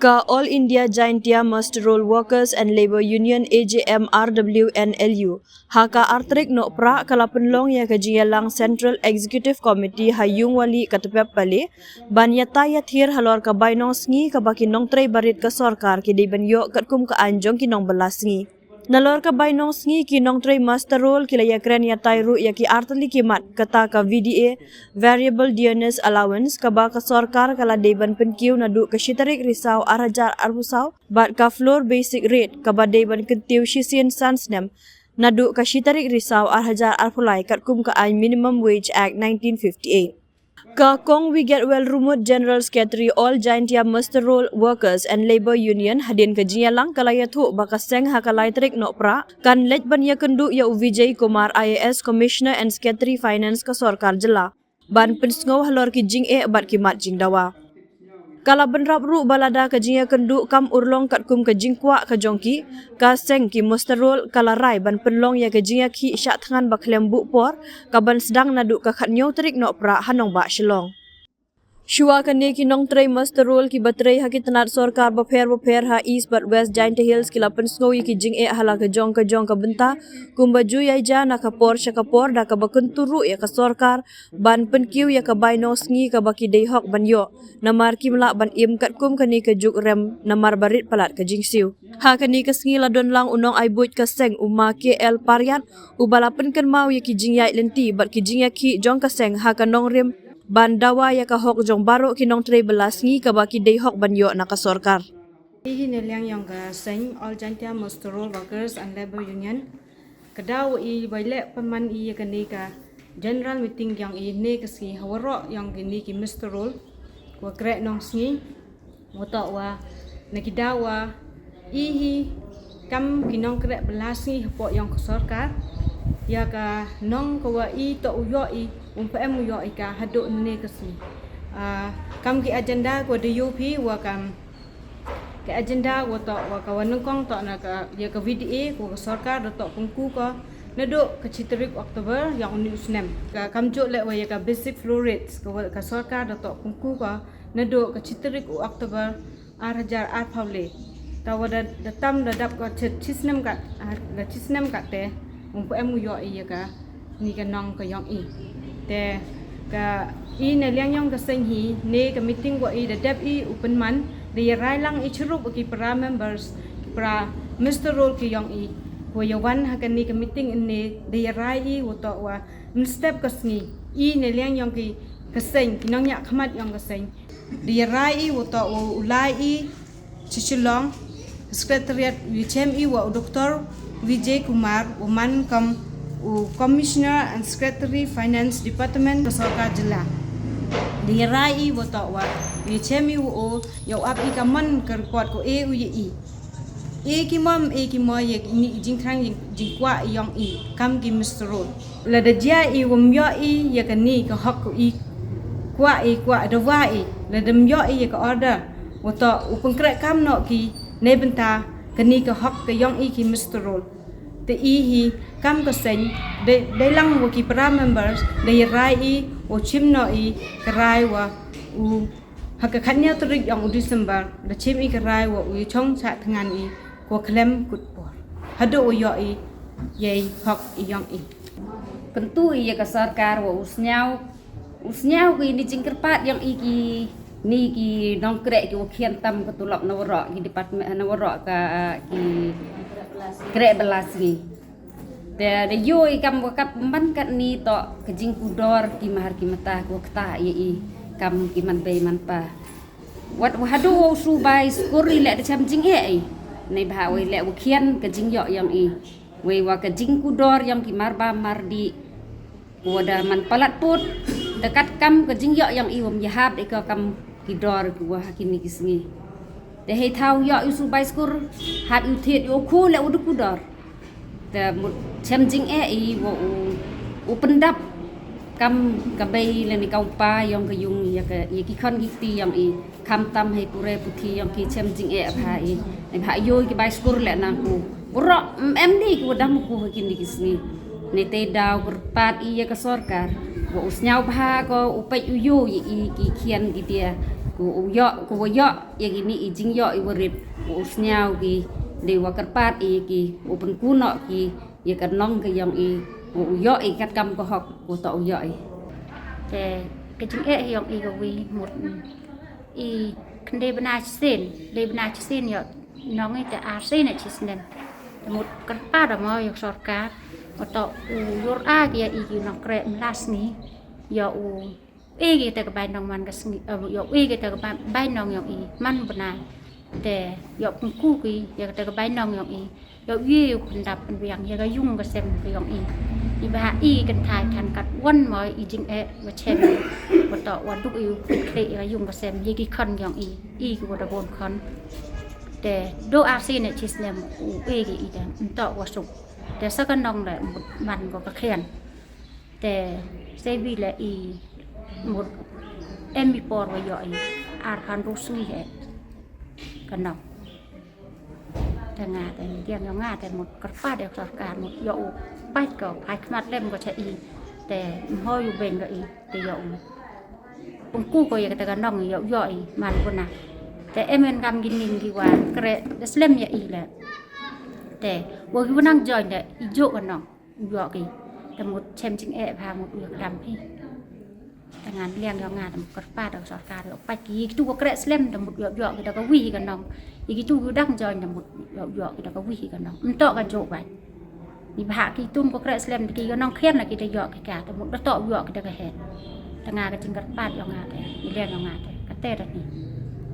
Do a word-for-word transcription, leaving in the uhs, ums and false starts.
Ka All India Jaintia Muster Roll Workers and Labour Union, A J M R W N L U, ha ka artrik Nohprah ka la pynlong ïa ka jingïalang Central Executive Committee ha Yungwali ka Tepep Pale, ban ïatai ïathir halor ka bainong sngi kaba ki nongtrei barit ka sorkar ki dei ban ïoh katkum ka aiñ jong ki nongbylla sngi. Nalor ka bainong sngi ki nongtrei muster roll ki la ïakren ïatai ruh ïa ki artylli ki mat, kata ka V D A, Variable Dearness Allowance, kaba ka sorkar ka la dei ban pynkiew naduh ka shi tarik Risaw ar hajar arphew saw, bad ka floor basic rate kaba dei ban kyntiew shisien san snem naduh ka shi tarik Risaw ar hajar arphew lai katkum ka aiñ Minimum Wage Act nineteen fifty-eight. Ka Kong Wigetwell Rumut, General Secretary All Jaintia Muster Roll Workers and Labour Union, hadien ka jingïalang ka la ïathuh ba ka seng ha ka lai tarik Nohprah kan leit ban ïakynduh ïa u Vijay Kumar, I A S, Commissioner and Secretary Finance ka sorkar jylla, ban pynsngew halor ki jingeh bad ki mat jingdawa. Ka la bynrap ruh ba lada ka jingïakynduh kam urlong katkum ka jingkwah ka jong ki, ka seng ki muster roll ka la rai ban pynlong ïa ka jingïakhih shah thngan ba khlem buh por, kaban sdang naduh ka khathynñiew tarik Nohprah ha nongbah Shillong. Shuwa kane, ki nongtrei muster roll kiba trei ha ki tnat sorkar bapher bapher ha East bad West Jaintia Hills ki la pynsngew ïa ki jingeh ha la ka jong ka jong ka bynta, kumba ju ïaija na ka por sha ka por, da kaba kyntu ruh ïa ka sorkar ban pynkiew ïa ka bainong sngi kaba ki dei hok ban ïoh, namar kim lah ban im katkum kane ka juk rem namar ba rit palat ka jingsiew. Ha kane ka sngi la don lang u nongai buit ka seng, u Ma K L Pariat, uba la pynkynmaw ïa ki jingïaid lynti bad ki jingïakhih jong ka seng ha ka nongrim, ban dawa ïa ka hok jong baroh ki nongtrei bylla sngi kaba ki dei hok ban ïoh na ka sorkar. Hi ne liang ïong ka seng All Jaintia Muster Roll Workers and Labour Union, ka daw i bai leh pynman i ïa kane ka general meeting ïong i ne ka sngi ha waroh ïong kine ki muster roll, wa kreh nong sngi, wa toh wa na ki daw wa i hi kam ki nongkreh bylla sngi hapoh ïong ka sorkar, ïa ka nong ka wa i toh u ïoh i, um phem u ïoh i ka haduh ne ka sngi. Ah, kam ki agenda ka wa da ïoh phi wa kam ki agenda wa toh wa ka wa nyngkong toh na ka ïa ka V D A ka wa ka sorkar da toh pynku ka naduh ka shi tarik October ïong uni u snem. Ka kam juh leh wa ïa ka basic floor rates ka wa ka sorkar da toh pynku ka naduh ka shi tarik u October ar hajar arphew le. Ta wa da, da tam da dap ka shi, shi snem ka, ah, ka shi snem ka te, um phem u ïoh i ïa ka ni ka nong ka ïong i. Te ka i ne liang ïong ka seng hi, ne ka meeting wa i da dep i u pynman, da ïa rai lang i chirup ki para members, ki para muster roll ki ïong i, wa ïa wan ha kane ka meeting ne, da ïa rai i wa toh wa mynstep ka sngi, i ne liang ïong ki ka seng, ki nongñiah khmat ïong ka seng, da ïa rai i wa toh wa u lai i shi Shillong Secretariat, u ïa chem i wa u Doctor Vijay Kumar, u man kam u Commissioner and Secretary Finance Department ka sorkar jylla. Da ïa rai i wa toh wa u ïa chem i wa u ïa u ap i ka mon ka report ko e u ïa i. E ki mom, e ki mo ïa ini i jingthrang jing, jingkwah ïong i kam ki muster roll. Lada jia i wam ïoh i ïa kani ka hok ko i kwah i kwah da wa i, lada ym ïoh i ïa ka order, wa toh u pynkreh kam noh ki ne bynta kani ka hok ka ïong i ki muster roll. Te i hi kam ka seng, dei, dei lang wa ki para members, da ïa rai i u chim noh i ka rai wa u ha ka khatñiew tarik ïong u December, da chim i ka rai wa u ïa chong chah thngan i, ko khlem kut por. Haduh u ïoh i, ïa i hok i ïong i. Kyntu i ïa ka sorkar wa u sñiaw, u sñiaw ki ni jingkyrpad ïong i ki, ni ki nongkreh ki wa khian tam ka tulop na waroh ki department, na waroh ka, ki kreh bylla sngi. Te da ïoh i kam wa kat man kat ni toh ka jingkudor ki mahar ki mata ko kata i i kam ki man bei man pa. Wat wa haduh wa u subai skur i leh da cham jingeh i. Nei bha wa i leh wa khian ka jingïoh ïong i. Wei wa ka jingkudor ïong ki mar ba mar di. Wa da man palat put da kat kam ka jingïoh ïong i wam ïahap i ka kam ki dor ki wa ha kini ki sngi. Te hei thaw ïoh i u subai skur hap i u thied i u khu leh u da kudor. Te mut cham jingeh i wa u, u pyndap kam ka bei lane ka u pa ïong ka ïung ïa ka, ïa ki khon ki kti ïong i. Kham tam hei pure puthi ïong ki cham jingeh bha i. Nei bha ïoh ki bai skur leh nang ku. Waroh, em, em ni ki wa dam ku ha kini ki sngi. Nei te daw kyrpad i ïa ka sorkar. Wa u sñiaw bha ko u peit u ïoh i, i ki khian ki dia. U ïoh, ko wa ïoh ïa kini i jingïoh i wa rip, u sñiaw ki, dei wa kyrpad ïa ki, u pynkuno ki ïa ka nong ka yong i, u ïoh i kat kam ka hok, u to u ïoh i. Te ka jingeh yong i ka wi mut i khyndai bnai shisien, dei bnai shisien ïoh nong i te ar sien ne shisnem. Te mut kyrpad mo ïa sorkar, u to u ïur a ki ïa i ki nongkreh mlas ni, ïa u e kita ka bai nong man ka sngi, ïa u e kita ka bai nong yong i man bnai. Te ïa pynku ki ïa kita ka bai nong yong i, ïa u e u pyndap pynbiang ïa ka yung ka sem ka yong i. I ba i kynthai kan kat wan mo i jingeh wa chem, wa to wa duk i u pynkhleh ïa ka yung ka sem ïa ki khon yong i, i ki wa da bun khon. Te do ar sien ne shisnem u e ki i te nto wa suk. Te sa ka nong le man ko ka khian. Te sebi le i mut em i por wa ïoh i ar phan ru sngi he ka nong. Te nga te diang ïa nga te mut kyrpad ïa sorkar mut ïa u pait ko, pait khmat lem ko cha i. Te mhoi u beng ko i te ïa u pynku ko ïa kata ka nong ïa u ïoh i man ko na. Te em en kam gin ning ki wa kre da slem ïa i le. Te wa ki wa nang join te i jo ka nong. U ïoh ki. Te mut chem jingeh bha mut u ïoh kdam hi. Te ngan liang ïoh nga te mut kyrpad da sorkar ïoh pait ki. Kitu ko kreh slem te mut ïoh ïoh ki da ka wi hi ka nong. I kitu ki dang join te mut ïoh ïoh ki da ka wi hi ka nong. Mto ka jok bai. Ni bha ki tun ko kreh slem ki ka nong khian la ki te ïoh ki ka te mut da to ïoh ki da ka het. Te nga ka jingkyrpad ïoh nga te. Ni liang ïoh nga te. Ka te da ni.